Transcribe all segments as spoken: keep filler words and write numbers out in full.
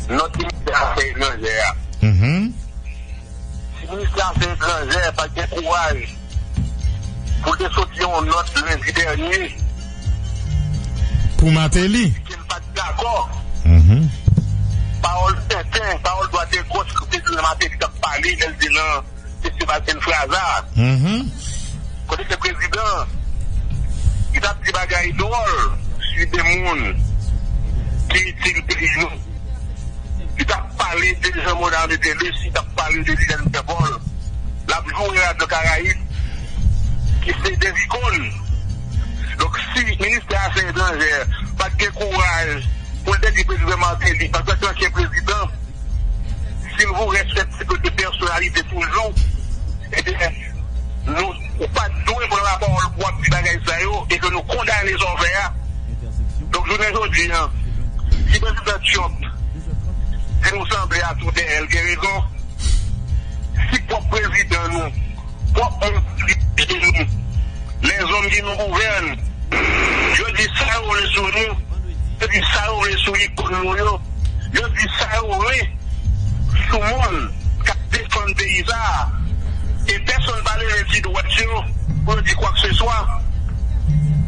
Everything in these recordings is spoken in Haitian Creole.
Nòt ministè afè etranjè a. Mhm. Si ministè afè etranjè pa t gen kouraj pou l te soti yon nòt lendi dènye, pou Martelly, ke l pa t dakò. Mhm. Pawòl tenten, pawòl dwat e gòch, ke prezidan Martelly t ap pale lè l te nan festival Senn Fraza. Mhm. Kote ke prezidan, li t ap di bagay dwòl sou de moun ki itil peyi nou. Li t ap pale de Jean Monard Mételus, li t ap pale de Liliane Pierre-Paul. L ap joure Radyo Karayib, ki se de ikòn. Donk, si ministè afè etranjè pa t gen kouraj pou l te di prezidan Martelly, antanke ansyen prezidan, si l voulait respecter de personnalité toujours, ebyen, nou, ou pa t dwe pran lapawòl pou w ap di bagay sa yo e ke nou kondane sa w fè a. Donk, jounen jodi a, si prezidan Trump di nou sanble a tou dèyè l gen rezon, si pwòp prezidan nou, pwòp moun ki dirije nou, lèzòm ki nou gouvèn, yo di sa yo vle sou nou, yo di sa yo vle sou ikòn nou yo, yo di sa yo vle sou moun k ap defann peyi sa a, e pèsonn pa leve ti dwèt yo pou yo di kwakeseswa.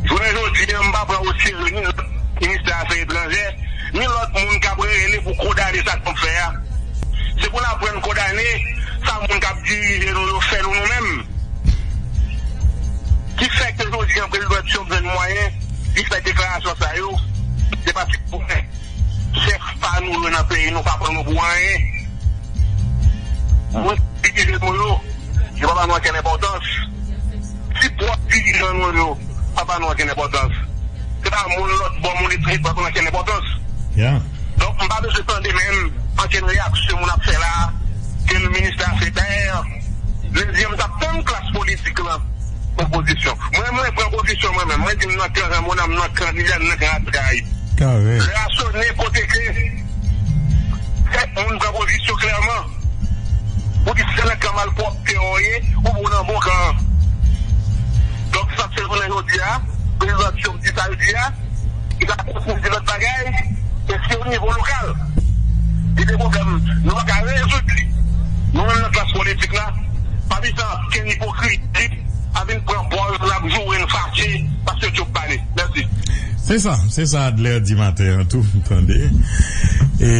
Jounen jodi a, m pa pran oserye ni lòt ministè afè etranjè, ni lòt moun k ap rele pou kondane sa Trump fè a. Se pou n aprann kondane sa moun k ap dirije nou yo fè nou, nou menm. Ki fè ke jodi a, prezidan Trump jwenn mwayen, li fè deklarasyon sa yo, se paske chèf pa nou yo nan peyi nou pa pran nou pou anyen. Moun ki dirije nou yo, yo pa ba nou okenn enpòtans. Si pwòp dirijan nou yo pa ba nou okenn enpòtans, se pa moun lòt bò, moun etranje pa ba nou okenn enpòtans. Donk, m pa bezwen tande menm ankenn reyaksyon moun ap fè la a, ke l ministè afè etranjè. Lendi a, m t ap tann klas politik lan pran pozisyon. Mwen, mwen pran pozisyon mwen menm. Mwen di m nan kan Jean Monard, m nan kan Liliane, m nan kan Radyo Karayib. Lè a sonnen kote ke fòk moun pran pozisyon klèman. Ou di se nan kan malpwòpte w ye, ou pou nan bon kan an. Donk, sa k fè jounen jodi a, prezidan Trump di sa l di a, li ka kontinye di lòt bagay, e se o nivo lokal li gen pwoblèm, nou pa ka rezoud li. Nou menm nan klas politik la, pa bezwen ankenn ipokriti a vin pran pòz n ap joure, n fache paske Trump pale. Mèsi. Se sa, se sa Adler di maten an tou, m tande. E,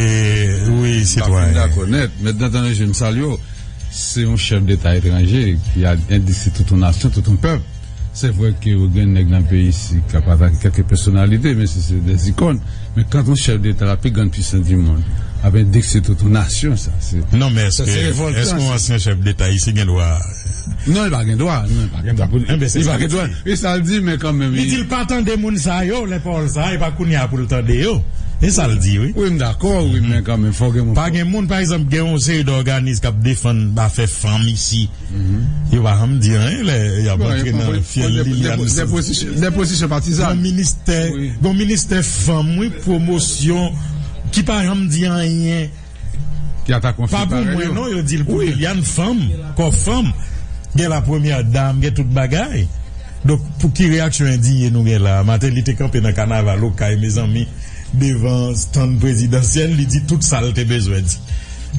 wi, sitwayen. M dakò nèt. Mèt Dantan Leje, m salye w. Se yon chèf deta etranje ki a endiksi tout yon nasyon, tout yon pèp. Se vre ke yo gen nèg nan peyi isi k ap atake kèlke pèsonalite, men se, se de ikòn. Men quand yon chèf deta, la pi grann pisans di monn, ap endiksi tout yon nasyon, sa, se, non, men èske, èske yon ansyen chèf deta isi gen dwa? Non, li pa gen dwa. Non, li pa gen dwa pou li. Li pa gen dwa. E sa l di, men kanmenm, li di l pa tande moun sa yo, lè pawòl sa, e pa kounye a pou l tande yo. E sa l di, wi. Wi, m dakò, wi, men kanmenm, fò gen moun. Pa gen moun, pa egzanp, gen yon seri de òganis k ap defann afè fanm isi. Yo pa janm di anyen lè y ap antre nan fyèl Liliane. De pozisyon patizan. Gon ministè, gon ministè fanm, wi, pwomosyon, ki pa janm di anyen. Ki atake yon fi parèy yo. Pa pou mwen non, yo di l pou Liliane, fanm, kò fanm. Gen la premyè dam, gen tout bagay. Donk, pou ki reyaksyon endiye nou gen la a? Martelly te kanpe nan kanaval Okay, mezanmi, devan stand prezidansyèl, li di tout sa l te bezwen di.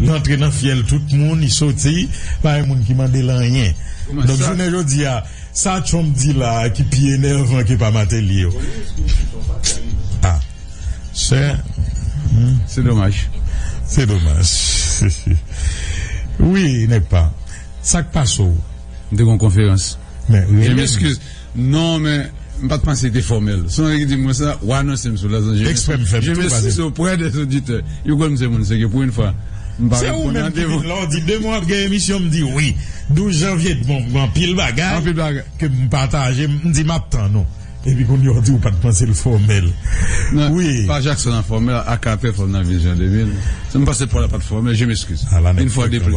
Li antre nan fyèl tout moun, li soti, pa gen moun ki mande l anyen. Donk, jounen jodi a, sa Trump di la a ki pi enèvan ke pa Martelly yo. Ah. Se, hmm. Se domaj. Se domaj. Wi, nèg pa. Sa k pase w? M te gen yon konferans. Men, je m'excuse. Non, men, m pa t panse li te fòmèl. Se yon nèg ki di m konsa, w anonse m sou Los Angeles. Eksprè m fè m tou, paske je m'excuse auprè des auditeurs. Yo kwè m se moun serye. Pou yon fwa, m pa reponn nan devan. Se ou menm ki vin la, w di demen w ap gen emisyon, m di wi. Douz janvye, bon, gen anpil bagay. Anpil bagay. Ke m pataje, m di m ap tann ou. Epi kounye a w di w pa t panse l fòmèl. Wi. Pa Jackson an fòmèl, aka trè fò nan vizyon de mil. Si m panse Paul la pa t fòmèl, je m'excuse. Une fois de plus.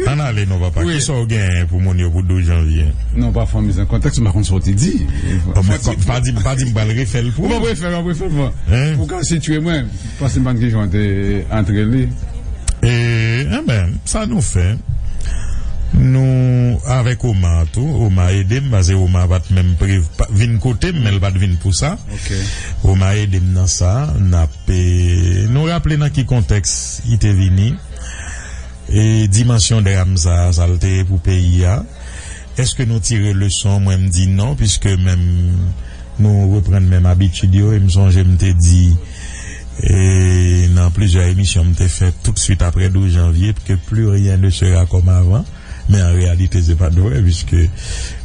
Ann ale non, papa. Kisa w genyen pou moun yo pou douz janvye? Non, pa fòmèl an kontèks, m pa konn sa w te di. Pa di, pa di m pral refè l pou ou. Ou pa refè l, ou pa refè l pou mwen. Pou w ka sitiye mwen, paske m pa konn kijan w te antre li. E, enben, sa nou fè. M Nou avèk Oma tou, Oma ede m, paske Oma pa t menm pre, pa, vin kote m, men l pa t vin pou sa. Oma ede m nan sa, n ap, e, nou raple nan ki kontèks li te vini, e dimansyon dram sa, sa l te ye pou peyi a. Èske nou tire leson? Mwen, m di non, piske menm nou reprann menm abitid yo, e m sonje m te di, e nan plizyè emisyon m te fè tout swit apre douz janvye, ke plus rien ne sera comme avant. Men an reyalite, se pa t vre, piske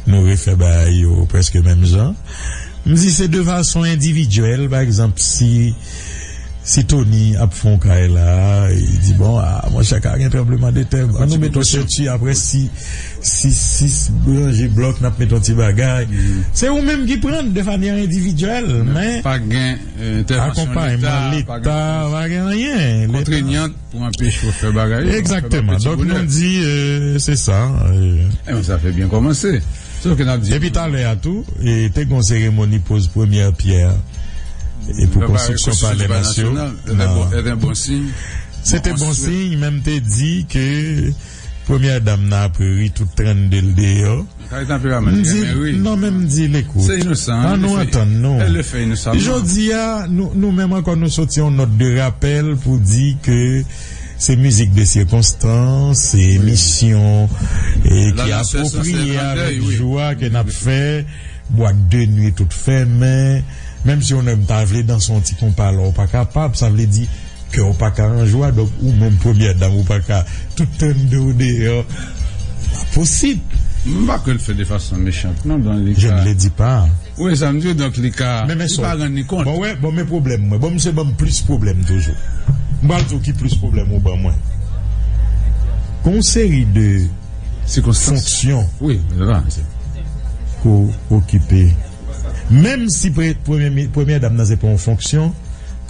nou refè bagay yo prèske menm jan. M di se de fason endividyèl, pa egzanp, si, si Tony ap fè yon kay la, li di, bon, a, monchè, ka gen tranblemanntè, an nou met yon senti, apre si, si, si ranje blòk, n ap met yon ti bagay. Se ou menm ki pran l de fason endividyèl, men pa gen, e, entèvansyon Leta, pa gen anyen. Kontreyant pou anpeche w fè bagay yo, fè bagay. Egzakteman. Donk, nou di, e, se sa, e. Ebyen, sa fè byen kòmanse. Sòf ke n ap di. Epi talè a tou, e, te gen yon seremoni poz premyè pyè, e, pou konstriksyon Palè Nasyonal. Se te bon siy, men m te di ke premyè dam nan apre ri tout trannde l deyò. M di, non, men m di l, ekout, an nou antann nou. Jodi a, nou, nou menm ankò, nou soti yon nòt de rapèl pou di ke se mizik de sikonstans, se emisyon, e, ki apwopriye avèk jou a ke n ap fè, bwat de nwi tout fèmen, menm si yon nèg ta vle danse yon ti konpa la, ou pa kapab, sa vle di, kè w pa ka an jwa, donk ou menm premyè dam, ou pa ka tout tande w deyò. Pa posib. M pa kwè l fè de fason mechant, non, bon, li ka. Je ne le dis pas. Wi, sa m di w, donk li ka, li pa rann li kont. Bon, wè, bon, men pwoblèm mwen. Bon, misye ban m plis pwoblèm toujou. M pral di w ki plis pwoblèm ou ban mwen. Gon seri de fonksyon ke w okipe. Menm si pre-, premye mi-, premyè dam nan se pa yon fonksyon,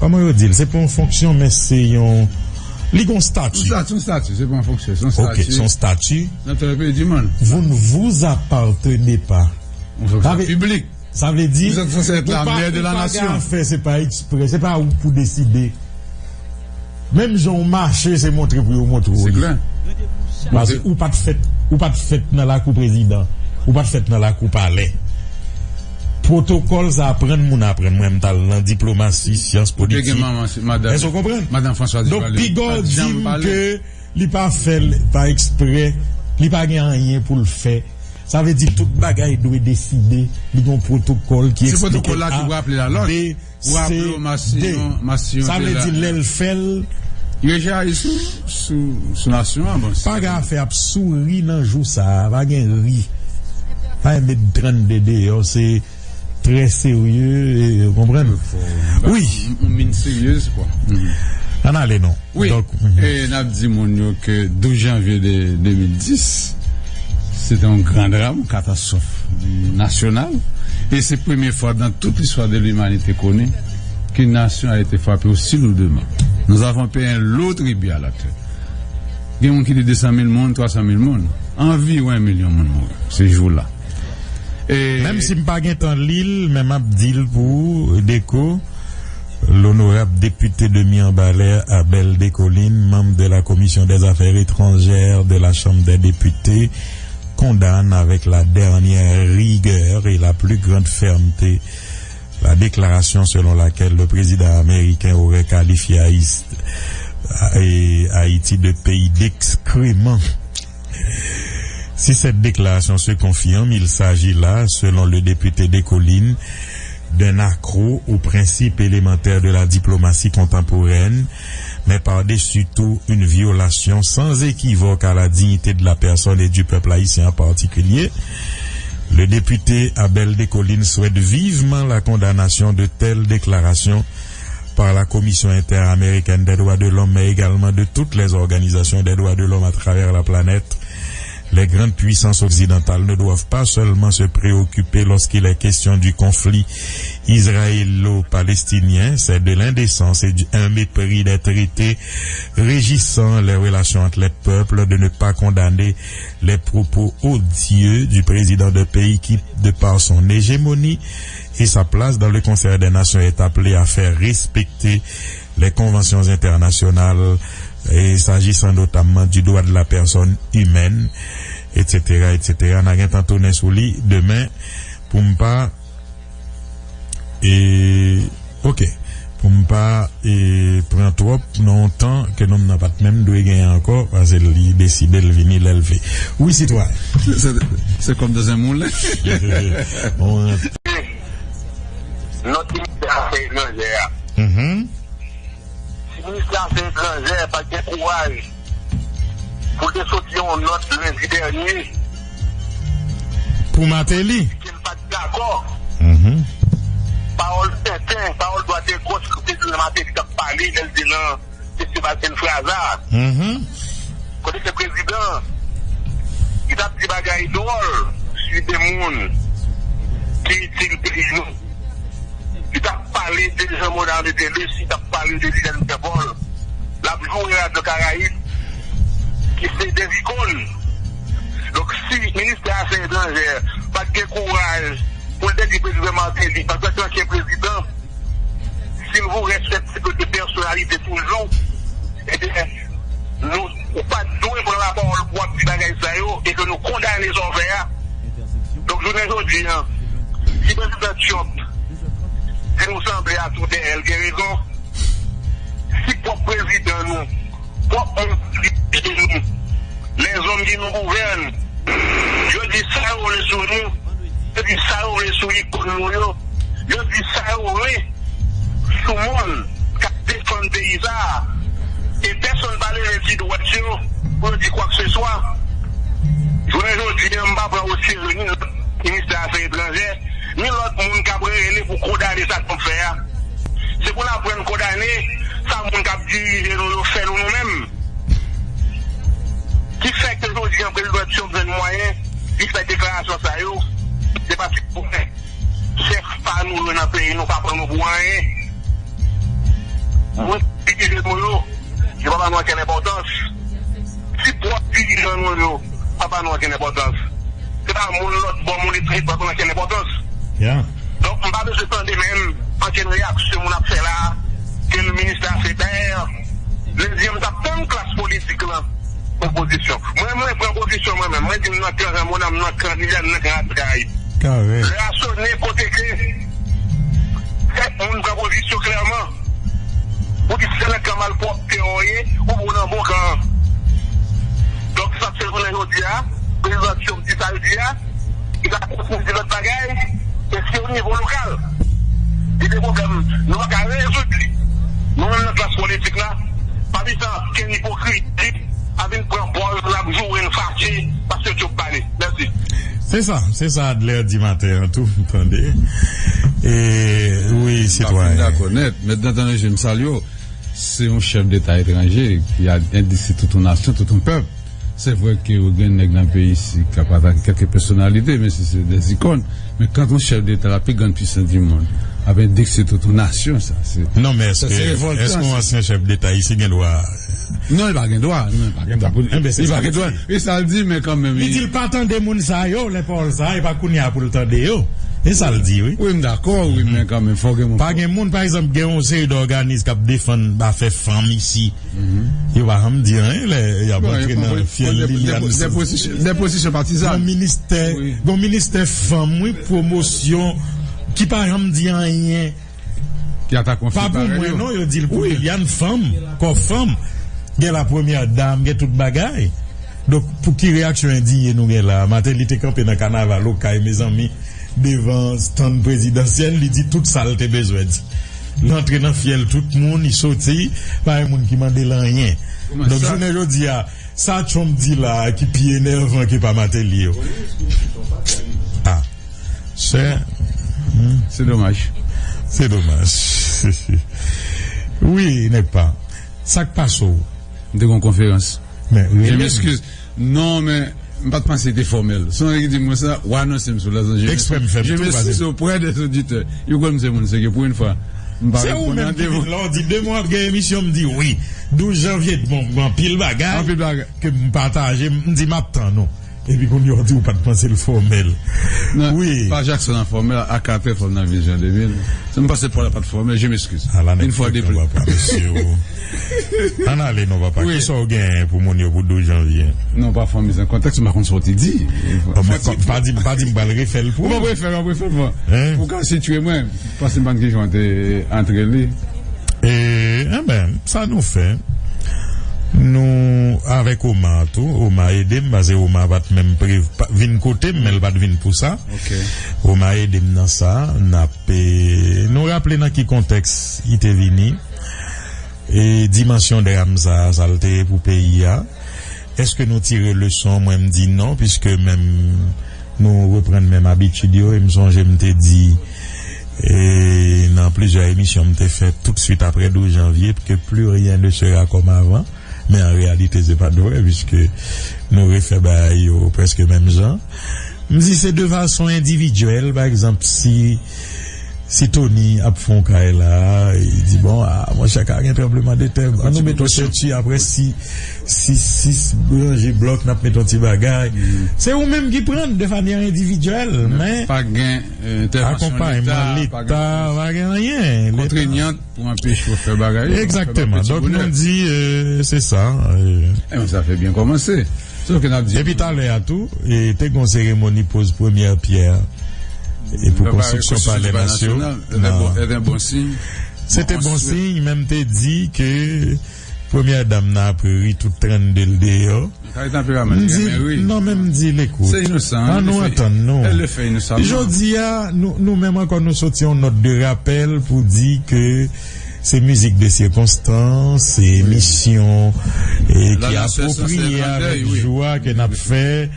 kòman yo di l? Se pa yon fonksyon, men se yon, li gon stati. Yon stati, yon stati, se pa yon fonksyon, se yon stati. Ok, se yon stati. Nan tèl peyi di mond. Vous ne vous appartenez pas. Yon fonksyon piblik. Sa vle di, ou pa gen afè, se pa eksprè, se pa ou pou deside. Menm jan w mache, se montre pou yo montre w li. Paske ou pa t fèt, ou pa t fèt nan lakou prezidan, ou pa t fèt nan lakou palè. Pwotokòl sa aprann moun aprann. Mwen, m t al nan diplomasi, syans politik. Èske w konprann? Donk, piga w di m ke li pa fè l pa eksprè, li pa gen anyen pou l fè. Sa vle di tout bagay dwe deside, li gen yon pwotokòl ki eksplike A, B, C, D. Sa vle di lè l fè l, yo ejayi sou, sou, sou nasyon an, bon, pa gen afè ap souri nan jou sa a, pa gen ri. Pa gen met trannde deyò, se trè serye, e, ou konprann? Wi. Yon min seryez, kwa. Ann ale non. Wi. Donk, e n ap di moun yo ke douz janvye de de mil dis, se te yon gran dram, yon katastwòf nasyonal. E se premye fwa dans toute l'histoire de l'humanité connue qu'une nation a été frappée aussi lourdement. Nous avons payé un lourd tribut à la terre. Gen moun ki di de san mil moun, twa san mil moun. Anviwon yon milyon moun mouri se jou la. E menm si m pa gentan li l, men m ap di l pou ou, Deko, l'honorable député de Mirebalais, Abel Descollines, membre de la Commission des Affaires étrangères de la Chambre des députés, condamne avec la dernière rigueur et la plus grande fermeté la déclaration selon laquelle le président américain aurait qualifié Haïs-, et Haïti de pays d'excréments. Si cette déclaration se confirme, il s'agit là, selon le député Descollines, d'un accro aux principes élémentaires de la diplomatie contemporaine, mais par-dessus tout une violation sans équivoque à la dignité de la personne et du peuple haïtien en particulier. Le député Abel Descollines souhaite vivement la condamnation de telles déclarations par la Commission interaméricaine des droits de l'homme, mais également de toutes les organisations des droits de l'homme à travers la planète. Les grandes puissances occidentales ne doivent pas seulement se préoccuper lorsqu'il est question du conflit israélo-palestinien, c'est de l'indécence et du, un mépris des traités régissant les relations entre les peuples de ne pas condamner les propos odieux du président d'un pays qui, de par son hégémonie et sa place dans le concert des nations, est appelé à faire respecter les conventions internationales, et s'agissant notamment du droit de la personne humaine, etsetera, etsetera. N a gentan tounen sou li demen pou m pa, e, oke, pou m pa, e, pran twòp nan yon tan ke nonm nan pa t menm dwe genyen ankò, paske li deside l vini lè l vle. Wi, sitwayen. Se, se, se comme dans un moulin. Bon, nòt ministè afè etranjè a. Mhm. Si ministè afè etranjè pa t gen kouraj pou l te soti yon nòt lendi dènye pou Martelly, ke l pa t dakò. Mhm. Pawòl tenten, pawòl dwat e gòch, ke prezidan Martelly t ap pale lè l te nan festival Enfraza. Mhm. Kote ke prezidan, li t ap di bagay dwòl sou de moun ki itil peyi nou. Li t ap pale de Jean Monard Mételus, li t ap pale de Liliane Pierre-Paul. L ap joure Radyo Karayib, ki se de zikòn. Donk, si ministè afè etranjè pa t gen kouraj pou l te di prezidan Martelly, antanke ansyen prezidan, si l voulait respecter de personnalité toujours, ebyen, nou, ou pa t dwe pran lapawòl pou w ap di bagay sa yo e ke nou kondane sa w fè a. Donk, jounen jodi a, si prezidan Trump di nou sanble a tou dèyè l gen rezon, si pwòp prezidan nou, pwòp moun ki dirije nou, lèzòm ki nou gouvène, yo di sa yo vle sou nou, yo di sa yo vle sou ikòn nou yo, yo di sa yo vle sou moun k ap defann peyi sa a, e pèsonn pa leve ti dwèt yo pou yo di kwakseswa. Jounen jodi a, m pa pran oserye ni ministè afè etranjè, ni lòt moun k ap rele pou kondane sa Trump fè a. Se pou n aprann kondane sa moun k ap dirije nou yo fè nou, nou menm. Ki fè ke jodi a, prezidan Trump jwenn mwayen li fè deklarasyon sa yo, se paske chèf pa nou yo nan peyi nou pa pran nou pou anyen. Moun ki dirije nou yo, yo pa ba nou okenn enpòtans. Si pwòp dirijan nou yo pa ba nou okenn enpòtans, se pa moun lòt bò, moun etranj pa ba nou okenn enpòtans. Yeah. Donk, m pa bezwen tande menm ankenn reyaksyon moun ap fè la, ke l ministè afè etranjè. Lendi a, m t ap tann klas politik lan pran pozisyon. Mwen, mwen pran pozisyon mwen menm. Mwen di m nan kan Jean Monard, m nan kan Liliane, m nan kan Radyo Karayib. Lè a sonnen kote ke kèk moun pran pozisyon klèman. Ou di se nan kan malpwòpte an w ye, ou bon nan bon kan an. Donk, sa k fè jounen jodi a, prezidan Trump di sa l di a, li ka kontinye di lòt bagay, e se o nivo lokal. Li gen pwoblèm, nou pa ka rezoud li. Nou menm nan klas politik la, pa bezwen ankenn ipokrit a vin pran pòz l ap joure n fache paske Trump pale. Mèsi. Se sa, se sa Adler di maten an tou, m tande. E, wi, sitwayen. M dakò nèt. Mèt Dantan Leje, m salye w. Se yon chèf deta etranje ki a endiksi tout yon nasyon, tout yon pèp. Se vre ke ou gen nèg nan peyi isi k ap atake kèlke pèsonalite, men si se de zikòn. Men quand yon chèf deta, la pi grann pisans di mond, ap endiksi tout yon nasyon, sa se... Non, men èske, èske yon ansyen chèf deta isi gen dwa... Non, li pa gen dwa. Non, li pa gen dwa pou li. Li pa gen dwa. E sa l di, men kanmenm... Li di l pa tande moun sa yo, lè pawòl sa, e pa kounye a pou l tande yo. E sa l di, wi. Wi, m dakò, wi, men kanmenm, fò gen moun. Pa gen moun, pa egzanp, gen yon seri de òganis k ap defann afè fanm isi. Yo pa janm di anyen lè y ap antre nan fyèl Liliane. De pozisyon patizan. Gon ministè, gon ministè fanm, wi, pwomosyon, ki pa janm di anyen. Ki atake yon fi parèy yo. Pa pou mwen non, yo di l pou Liliane, fanm, kò fanm. Gen la premyè dam, gen tout bagay. Donk, pou ki reyaksyon endiye nou gen la a? Martelly te kanpe nan kanaval Okay, mezanmi, devan stand prezidansyèl, li di tout sa l te bezwen di. Li antre nan fyèl tout moun, li soti, pa gen moun ki mande l anyen. Donk, jounen jodi a, sa Trump di la a ki pi enèvan ke pa Martelly yo. Ah. Se, hmm. Se domaj. Se domaj. Wi, nèg pa. Sa k pase w? M te gen yon konferans. Men, rele m. Je m'excuse. Non, men, m pa t panse li te fòmèl. Se yon nèg ki di m konsa, w anonse m sou Los Angeles. Eksprè m fè m tou, paske... Je m'excuse auprè des auditeurs. Yo kwè m se moun serye. Pou yon fwa, m pa reponn nan devan. Se ou menm ki di, lè w di demen w ap gen emisyon, m di wi. Douz janvye, bon, gen anpil bagay. Anpil bagay. Ke m pataje, m di m ap tann ou. Epi kounye a w di w pa t panse l fòmèl. Wi. Pa Jackson an fòmèl, aka trè fòm nan Vizyon de mil. Si m panse Paul la pa t fòmèl, je m'excuse. Ala nèg fèk nan papa, mesye. Ann ale non, papa. Kisa w genyen pou moun yo pou douz janvye? Non, pa fè miz an kontèks, m pa konn sa w te di. Bon, men pa di, pa di m pral refè l pou ou. Ou p ap refè l, w ap refè l pou mwen. Pou w ka sitiye mwen, paske m pa t gen jan te antre li. E, enben, sa nou fè, nou avèk Omar tou, Omar ede m, paske Omar pa t menm pre, pa, vin kote m, men l pa t vin pou sa. Omar ede m nan sa, n ap, e, nou raple nan ki kontèks li te vini, e dimansyon dram sa, sa l te ye pou peyi a. Èske nou tire leson? Mwen, m di non, piske menm nou reprann menm abitid yo, e m sonje m te di, e, nan plizyè emisyon m te fè tout swit aprè douz janvye, que plus rien ne sera comme avant, men an reyalite, se pa t vre, piske nou refè bagay yo prèske menm jan. M di se de fason endividyèl, pa egzanp, si Si Tony ap fè yon kay la, li di, bon, a, monchè, ka gen tranbleman de tè, ann nou met yon senti, apre si, si, si ranje blòk, n ap met yon ti bagay. Se ou menm ki pran de fanyè endividyèl, men pa gen, e, entèvansyon akonpayman Leta, pa gen anyen. Leta kontreyant pou anpeche w fè bagay yo. Egzakteman. Donk, nou di, e, se sa. E, men sa fè byen kòmanse. Sòf ke n ap di. Epi talè a tou, e, te gen yon seremoni poz premyè pyè, e, pou konstriksyon Palè Nasyonal. Se te bon siy, men m te di ke premyè dam nan ap ri tout trannde l deyò. M di, non, men m di l, ekout, ann nou antann nou. Jodi a, nou, nou menm ankò, nou soti yon nòt de rapèl pou di ke se mizik de sikonstans, se emisyon, e, ki apwopriye avèk jou a ke n ap fè,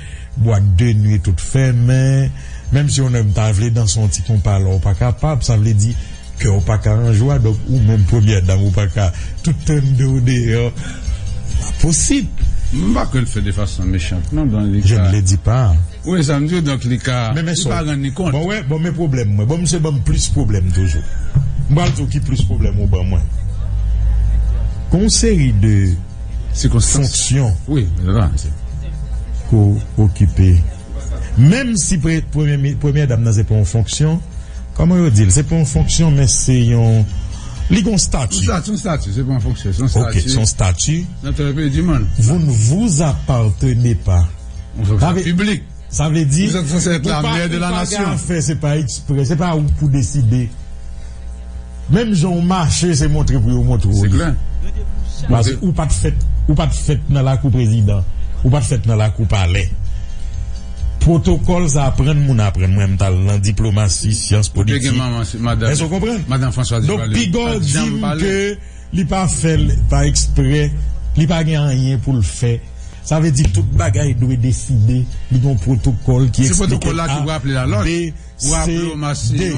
bwat de nwi tout fèmen. Menm si yon nonm ta vle danse yon ti konpa la, ou pa kapab, sa vle di kè w pa ka an jwa, donk ou menm premyè dam, ou pa ka tout tande w deyò. Pa posib. M pa kwè l fè de fason mechant, non, donk li ka. Je ne le dis pas. Wi, sa m di w, donk li ka, li pa rann li kont. Bon, wè, bon, men pwoblèm mwen. Bon, misye ban m plis pwoblèm toujou. M pral di w ki plis pwoblèm ou ban mwen. Gon seri de fonksyon ke w okipe. Menm si pre-, premye mi-, premyè dam nan se pa yon fonksyon, kòman yo di l? Se pa yon fonksyon, men se yon, li gon stati. Yon stati, yon stati, se pa yon fonksyon, se yon stati. Ok, se yon stati. Dans le pays du monde. Vous ne vous appartenez pas. Yon fonksyon piblik. Sa vle di, ou pa, ou pa gen afè, se pa eksprè, se pa ou pou deside. Menm jan w mache, se montre pou yo montre w li. Paske ou pa t fèt, ou pa t fèt nan lakou prezidan, ou pa t fèt nan lakou palè. Pwotokòl sa aprann moun aprann. Mwen, m t al nan diplomasi, syans politik. Èske w konprann? Donk, piga w di m ke li pa fè l pa eksprè, li pa gen anyen pou l fè. Sa vle di tout bagay dwe deside, li gen yon pwotokòl ki eksplike A, B, C, D.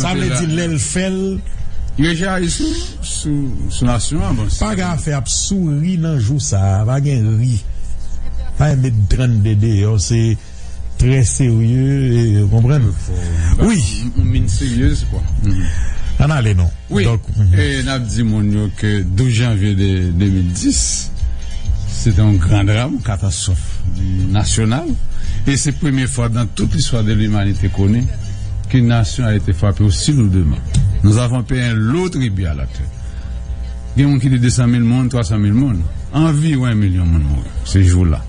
Sa vle di lè l fè l. Yo jayi sou, sou, sou nasyon an, bon. Pa gen afè ap souri nan jou sa a, pa gen ri. Pa gen met trannde deyò, se trè serye, e, ou konprann? Wi. Yon min seryez, kwa. Ann ale non. Wi. Donk, e n ap di moun yo ke douz janvye de de mil dis, se te yon gran dram, yon katastwòf nasyonal, e se premye fwa dans toute l'histoire de l'humanité connue qu'une nation a été frappée aussi lourdement. Nous avons payé un lourd tribut à la terre. Gen moun ki di de san mil moun, twa san mil moun. Anviwon yon milyon moun mouri se jou la.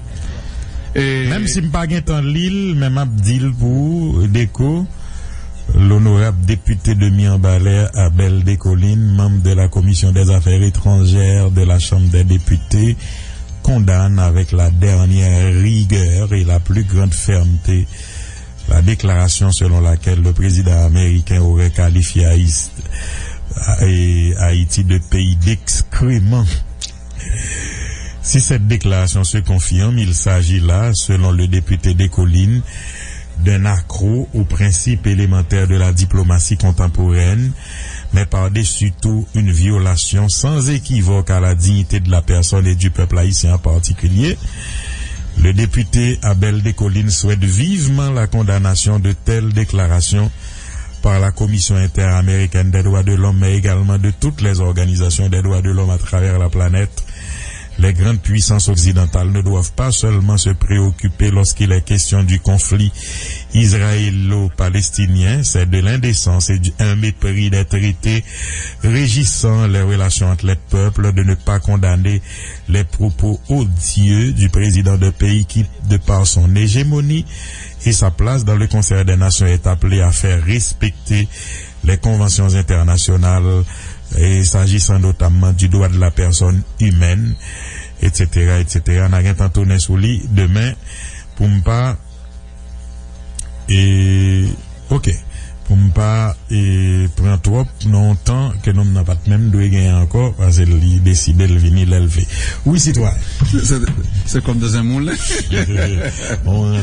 Menm si m pa gentan li l, men m ap di l pou ou, Deko, l'honorable député de Mirebalais, Abel Descollines, membre de la Commission des Affaires étrangères de la Chambre des Députés, condamne avec la dernière rigueur et la plus grande fermeté la déclaration selon laquelle le président américain aurait qualifié Haï-, Haï-, Haïti de pays d'excréments. Si cette déclaration se confirme, il s'agit là, selon le député Descollines, d'un accro aux principes élémentaires de la diplomatie contemporaine, mais par-dessus tout une violation sans équivoque à la dignité de la personne et du peuple haïtien en particulier. Le député Abel Descollines souhaite vivement la condamnation de telles déclarations par la Commission interaméricaine des droits de l'homme, mais également de toutes les organisations des droits de l'homme à travers la planète. Les grandes puissances occidentales ne doivent pas seulement se préoccuper lorsqu'il est question du conflit israélo-palestinien, c'est de l'indécence et du- un mépris des traités régissant les relations entre les peuples de ne pas condamner les propos odieux du président d'un pays qui, de par son hégémonie et sa place dans le concert des nations, est appelé à faire respecter les conventions internationales, et s'agissant notamment du droit de la personne humaine, et cetera, et cetera. N a gentan tounen sou li demen pou m pa, e, ok, pou m pa, e, pran twòp nan yon tan ke nonm nan pa t menm dwe genyen ankò, paske li deside l vini lè l vle. Wi, sitwayen. C'est c'est comme dans un moulin. Bon,